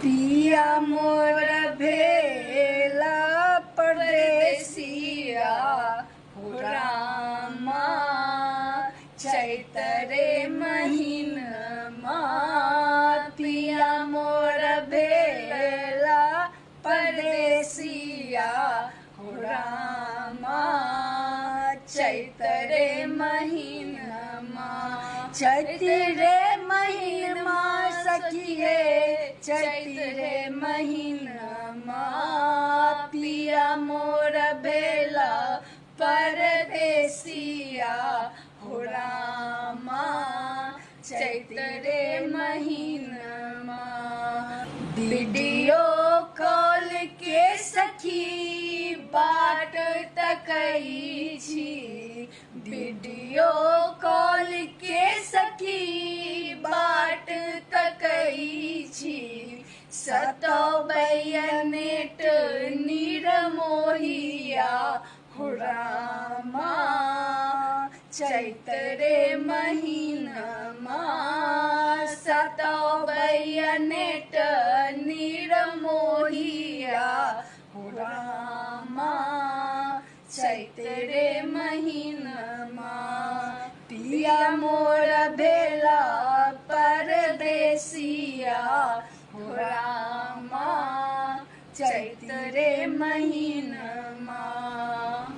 पिया मोर भेला परदेसिया हो रामा, चैत रे महिनमा। पिया मोर भेला परदेसिया हो रामा, चैत रे महिनमा। चैत रे महिनमा सखी हे, चैत रे महिनमा। पिया मोर भेला परदेसिया हो रामा, चैत रे महिनमा। वीडियो कॉल के सखी बाट तकै छी, वीडियो कॉल के सखी बाट तकै छी। सतबैया नेट निरमोहिया हो रामा, चैत रे महिनमा। सतबैया नेट निरमोहिया हो रामा, चैत रे महिनमा। पिया मोर भेला परदेसिया हो रामा, चैत रे महिनमा।